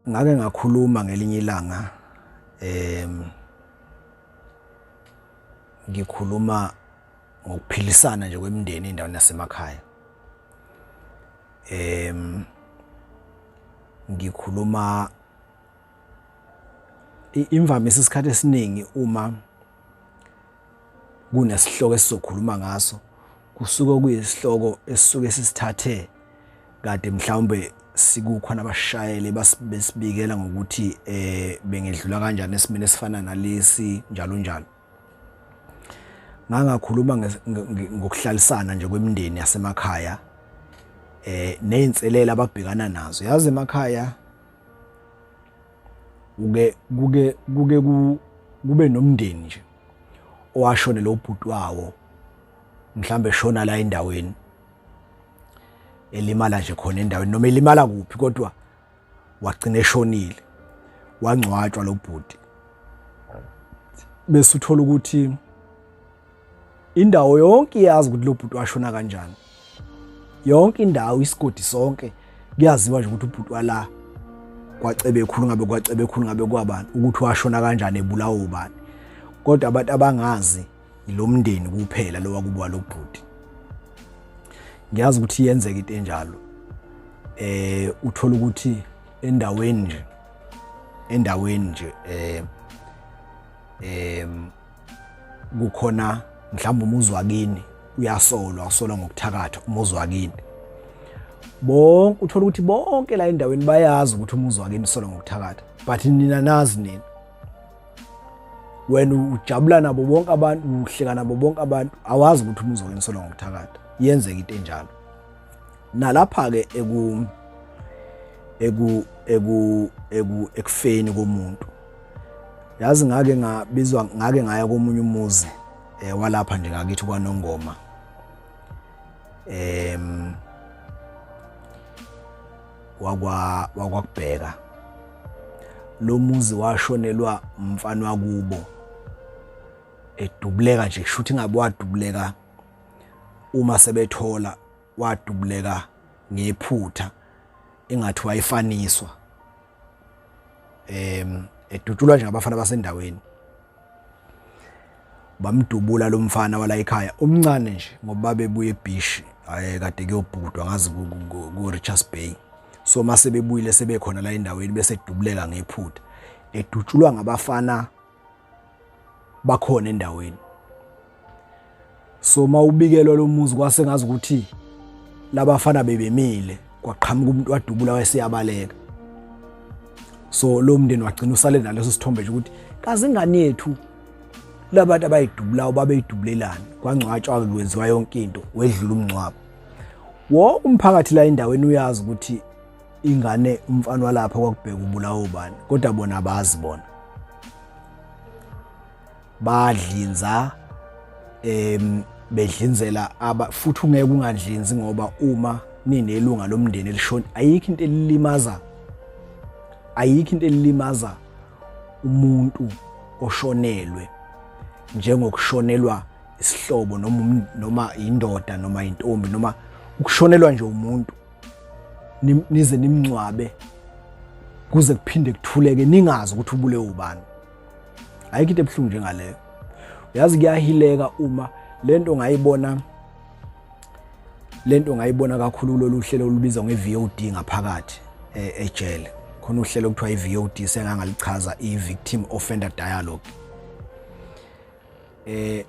Ngake ngakhuluma ngelinye ilanga ngikhuluma ngokuphilisana nje kwemindeni endaweni yasemakhaya. Ngikhuluma imvamisa isikhathi esiningi uma kunesihloko esizokhuluma ngaso kusuke kuyisihloko esisuke sisithathe kade mhlawumbe sikukhona abashayeli besibikela ngokuthi bengedlula kanjani esimeni esifana nalesi njalo njalo. Ngangakhuluma ngokuhlalisana nje kwemindeni yasemakhaya nezinselele ababhekana nazo. Yazi emakhaya uke kuke kuke kube nomndeni nje owashonela ubhuti wawo mhlambe shona la endaweni elimala nje khona endaweni noma elimala kuphi kodwa wagcina eshonile wangcwatshwa lo bhuti bese uthola ukuthi indawo yonke iyazi ukuthi lo bhuti washona kanjani. Yonke indawo, isigodi sonke kuyaziwa nje ukuthi ubhuti wala kwaCebekhulu, ngabe kwaCebekhulu, ngabe kwabani, ukuthi washona kanjani, ebulawa ubani. Kodwa abantu abangazi ilo mndeni kuphela lo wakubo walo bhuti. Ngiyazi ukuthi iyenzeka into enjalo. Uthola ukuthi endaweni nje, endaweni nje kukhona mhlawumbe umuzi wakini uyasolwa, usolwa ngokuthakatha umuzi wakini. Bonke uthola ukuthi bonke la endaweni bayazi ukuthi umuzi wakini usolwa ngokuthakatha, but nina nazi nina. Wena ujabula nabo bonke abantu, uhleka nabo bonke abantu, awazi ukuthi umuzi wakini usolwa ngokuthakatha. Iyenzeka into enjalo. Nalapha ke eku eku eku eku ekufeni komuntu. Yazi ngake ngabizwa, ngake ngaya komunye umuzi walapha nje ngakithi kwaNongoma. Wakwakubheka. Lo muzi washonelwa umfana wakubo edubuleka nje, kusho ukuthi ngabe wadubuleka uma sebethola, wadubuleka ngephutha engathi wayefaniswa. Edutshulwa nje abafana basendaweni, bamdubula lo mfana wala ekhaya omncane nje ngoba babebuye ebishi kade kuyobhudwa ngazi ku Richards Bay. So mase bebuyile sebekhona la endaweni bese dubuleka ngephutha, edutshulwa ngabafana bakhona endaweni. So mawubikelwa lo muzi kwase ngazi ukuthi labafana bebemile, kwaqhamuka umuntu wadubula wayeseyabaleka. So lo mndeni wagcina usale naleso sithombe nje ukuthi kazi ingane yethu labantu abayidubulayo babeyidubulelani. Kwangcwatshwa-ke kwenziwa yonke into, wedlula umngcwabo. Wonke umphakathi la endaweni uyazi ukuthi ingane umfana walapha kwakubheka ubulawa ubani, kodwa bona abazi bona. Badlinza bedlinzela aba, futhi ungeke ungadlinzi ngoba uma ninelunga lomndeni elishona, ayikho into elilimaza, ayikho into elilimaza umuntu oshonelwe njengokushonelwa isihlobo noma indoda noma intombi noma ukushonelwa nje umuntu, nize nimngcwabe kuze kuphinde kuthuleke ningazi ukuthi ubulewe ubani. Ayikho into ebuhlungu njengaleyo. Uyazi kuyahileka uma lento ngayibona, lento ngayibona kakhulu kulolu hlelo olubizwa nge-VOD ngaphakathi ejele. Khona uhlelo okuthiwa i-VOD, sengangalichaza, i-Victim Offender Dialogue.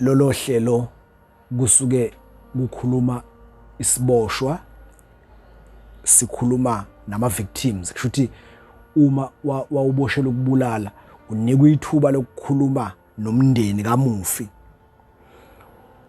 Lolo hlelo kusuke kukhuluma isiboshwa sikhuluma nama victims, kusho ukuthi uma wawuboshela ukubulala unikwa ithuba lokukhuluma nomndeni kamufi,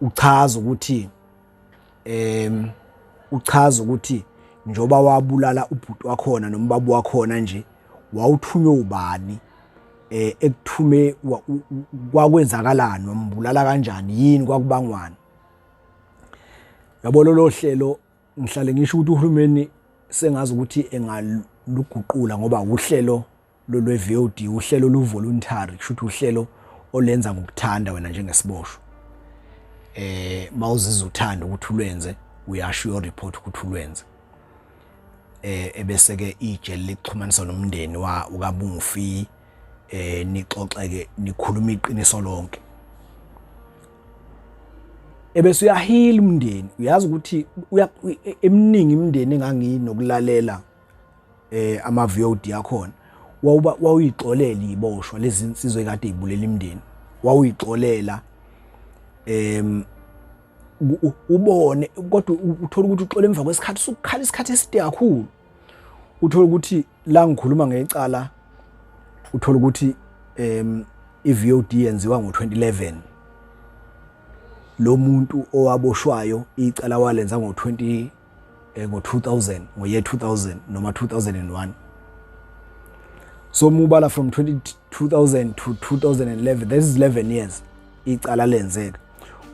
uchaza ukuthi uchaza ukuthi njoba wabulala ubhuti wakhona noma ubaba wakhona nje wawuthunywe ubani, ekuthume kwakwenzakalani, wambulala kanjani, yini kwakubangwani. Yabo lolo hlelo ngihlale ngisho ukuthi uhulumeni sengazi ukuthi engaluguqula, ngoba uhlelo lwe-VOD uhlelo oluvoluntary, kusho ukuthi uhlelo olenza ngokuthanda wena njengesiboshwa. Mawuzizwa uthanda ukuthi ulwenze, uyasho uyo report ukuthi ulwenze. Ebese ke ijele lixhumanisa nomndeni wa ukamufi, nixoxeke, nikhuluma iqiniso lonke, ebese uyahila umndeni. Uyazi ukuthi eminingi imindeni enganginokulalela ama VOD akhona, wawuba wawuyixolela iboshwa lezi insizwe ekade ibulela imindeni, wawuyixolela ubone, kodwa uthola ukuthi uxola emva kwesikhathi, usukhala isikhathi eside kakhulu. Uthola ukuthi la ngikhuluma ngecala, uthola ukuthi i-VOD yenziwa ngo-2011, lo muntu owaboshwayo icala walenza ngo-20 ngo-2000, ngo-year 2000 noma 2001. So mubala from 20, 2000 to 2011, this is 11 years icala lenzeka.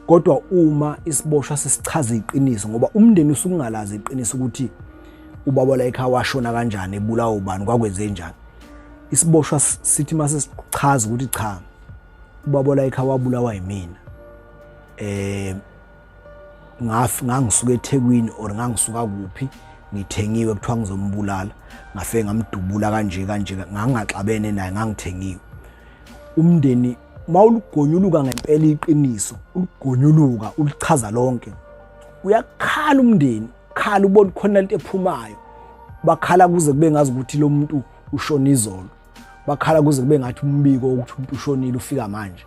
Kodwa uma isiboshwa sesichaza iqiniso, ngoba umndeni usukungalazi iqiniso ukuthi ubaba la ekhaya washona kanjani, ebulawa ubani, kwakwenze njani, isiboshwa sithi mase sichaza ukuthi cha, ubaba la ekhaya wabulawa yimina, ngangisuka eThekwini or ngangisuka kuphi, ngithengiwe, kuthiwa ngizombulala, ngafike ngamdubula kanje kanje, ngangingaxabene naye, ngangithengiwe. Umndeni mawulugonyuluka ngempela iqiniso, ulugonyuluka ulichaza lonke, uyakhala umndeni, khala ubona khona lento ephumayo. Bakhala kuze kube ngazi ukuthi lo muntu ushona izolo, bakhala kuze kube ngathi umbiko ukuthi umuntu ushonile ufika manje.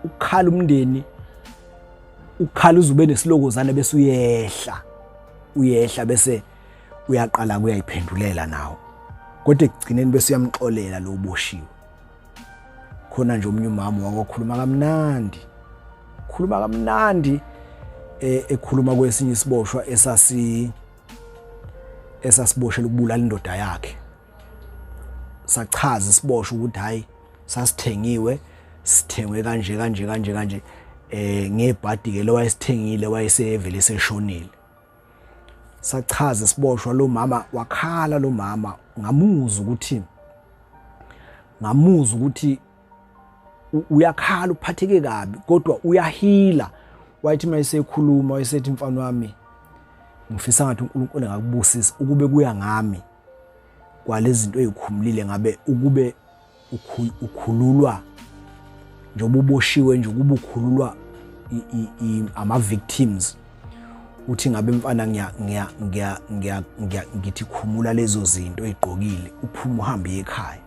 Ukukhala umndeni ukukhala uzube nesilokozane, bese uyehla, uyehla, bese uyaqala kuyayiphendulela nawo, kodwa ekugcineni bese uyamxolela lo uboshiwe. Khona nje omunye umama wakhuluma kamnandi, khuluma kamnandi, ekhuluma kwesinye isiboshwa esasiboshela ukubulala indoda yakhe. Sachaza isiboshwa ukuthi hayi, sasithengiwe, sithengwe kanje kanje kanje kanje, ngebhadi ke lo wayesithengile wayesevele seshonile. Sachaza isiboshwa, lo mama wakhala, lo mama ngamuzwa ukuthi uyakhala, uphatheke kabi, kodwa uyahila. Wayethi mayesekhuluma, wayesethi, "Mfana wami, ngifisa ngathi uNkulunkulu engakubusisa. Ukube kuya ngami, kwalezi zinto ezikhumulile, ngabe ukube ukhululwa njengoba uboshiwe nje, ukuba ukhululwa ama victims, uthi ngabe mfana ngiya ngiya ngiya ngiya ngiya ngithi khumula lezo zinto ezigqokile, uphume uhambe ekhaya,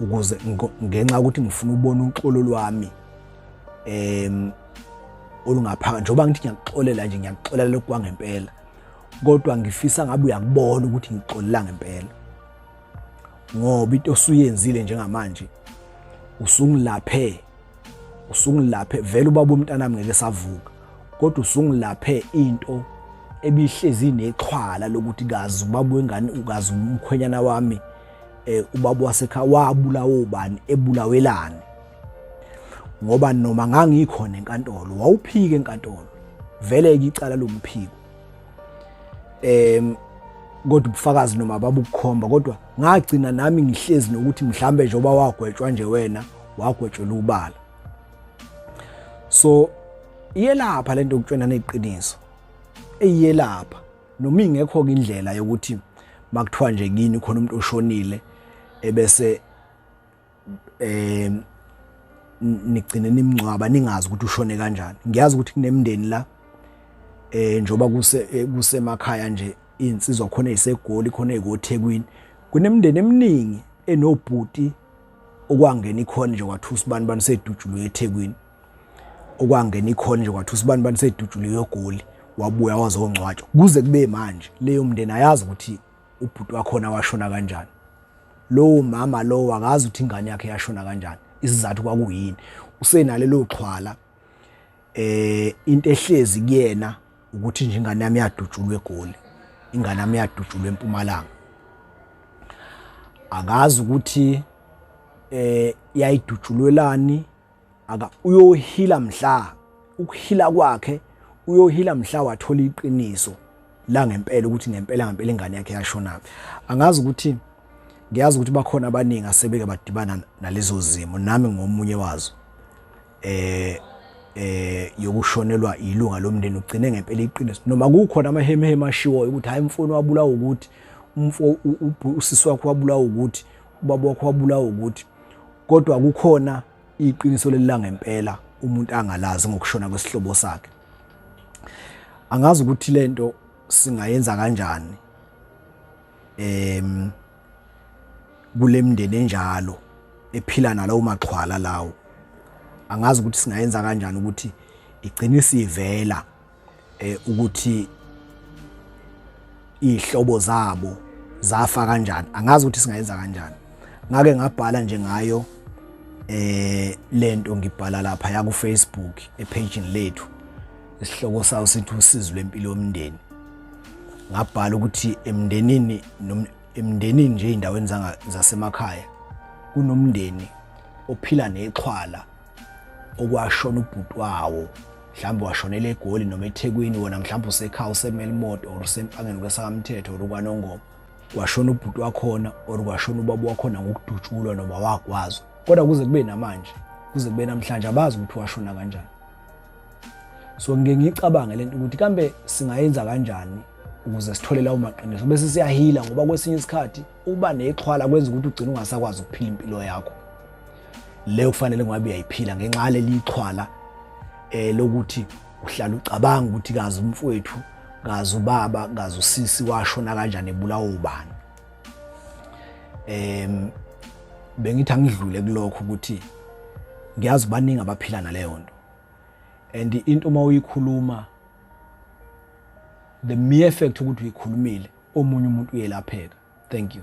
ukuze ngenxa ukuthi ngifuna ubona uxolo lwami olungaphakathi. Njengoba ngithi ngiyakuxolela nje, ngiyakuxolela lokhu kwangempela, kodwa ngifisa ngabe uyakubona ukuthi ngixolela ngempela, ngoba into osuyenzile njengamanje usungilaphe, usungilaphe vele ubaba umntanami ngeke savuka, kodwa usungilaphe into ebihlezi nexhwala lokuthi kazi ubaba wengane, ukazi umkhwenyana wami, ubaba wasekhaya wabulawa ubani, ebulawelani, ngoba noma ngangikhona enkantolo wawuphika enkantolo vele ke icala lomphiko, kodwa ubufakazi noma babukukhomba, kodwa ngagcina nami ngihlezi nokuthi mhlambe njengoba wagwetshwa nje wena, wagwetshelwa ubala." So iyelapha lento yokutshena neqiniso, eyelapha noma ingekho ke indlela yokuthi makuthiwa nje kini khona umuntu oshonile, ebese nigcine nimngcwaba ningazi ukuthi ushone kanjani. Ngiyazi ukuthi kunemindeni la, njoba kuse kusemakhaya nje, insizwa khona eziseGoli, khona ezikoThekwini, kunemindeni eminingi enobhuti okwangena ikhona nje kwathusa ubani bani sedutshulwe eThekwini, okwangena ikhona nje kwathusa ubani bani sedutshulwe eGoli, wabuya wazongcwatshwa. Kuze kube manje leyo mndeni ayazi ukuthi ubhuti wakhona washona kanjani. Lowo mama lowo akazi ukuthi ingane yakhe yashona kanjani, isizathu kwakuyini. Usenalelo xhwala, into ehlezi kuyena ukuthi nje ingane yami yadutshulwa eGoli, ingane yami yadutshulwa eMpumalanga. Akazi ukuthi yayidutshulwelani. Aka uyohila mhla ukuhila kwakhe, uyohila mhla wathola iqiniso la ngempela ukuthi ngempela ngempela ingane yakhe yashona. Angazi ukuthi, ngiyazi ukuthi bakhona abaningi asebeke badibana nalezo zimo, nami ngomunye wazo. eh Yokushonelwa ilunga lomndeni ugcine ngempela iqiniso, noma kukhona amahemeheme ashiwoyo ukuthi hayi, umfowenu wabulawa ukuthi, umfo usisi wakho wabulawa ukuthi, ubaba wakho wabulawa ukuthi, kodwa kukhona iqiniso leli langempela umuntu angalazi ngokushona kwesihlobo sakhe. Angazi ukuthi lento singayenza kanjani kule mndeni enjalo ephila nalawo maxhwala lawo. Angazi ukuthi singayenza kanjani ukuthi igcine isivela ukuthi ihlobo zabo zafa kanjani. Angazi ukuthi singayenza kanjani. Ngake ngabhala nje ngayo lento, ngibhala lapha ya ku Facebook epage lethu, isihloko sawo sithi "Usizi lwempilo yomndeni". Ngabhala ukuthi emndenini, emndenini nje, ey'ndaweni zasemakhaya kunomndeni ophila nexhwala okwashona ubhuti wawo, mhlawumbe washonela eGoli noma eThekwini, wona mhlawumbe usekhaya, useMelmoth or useMpangeni kwesakamthetho or kwaNongoma. Kwashona ubhuti wakhona or kwashona ubaba wakhona ngokudutshulwa noma wagwazwa, kodwa kuze kube namanje, kuze kube namhlanje, abazi ukuthi washona kanjani. So ngike ngicabange lento ukuthi kambe singayenza kanjani ukuze sithole lawo maqiniso bese siyahila, ngoba kwesinye isikhathi uba nexhwala kwenza ukuthi ugcine ungasakwazi ukuphila impilo yakho leyo kufanele ngabe uyayiphila, ngenxa yaleli xhwala lokuthi uhlala ucabanga ukuthi kazi umfowethu, kazi ubaba, kazi usisi washona kanjani, ebulawa ubani. Bengithi angidlule kulokho ukuthi ngiyazi baningi abaphila naleyo nto, and into uma uyikhuluma, the mere fact ukuthi uyikhulumile, omunye umuntu uyelapheka. Thank you.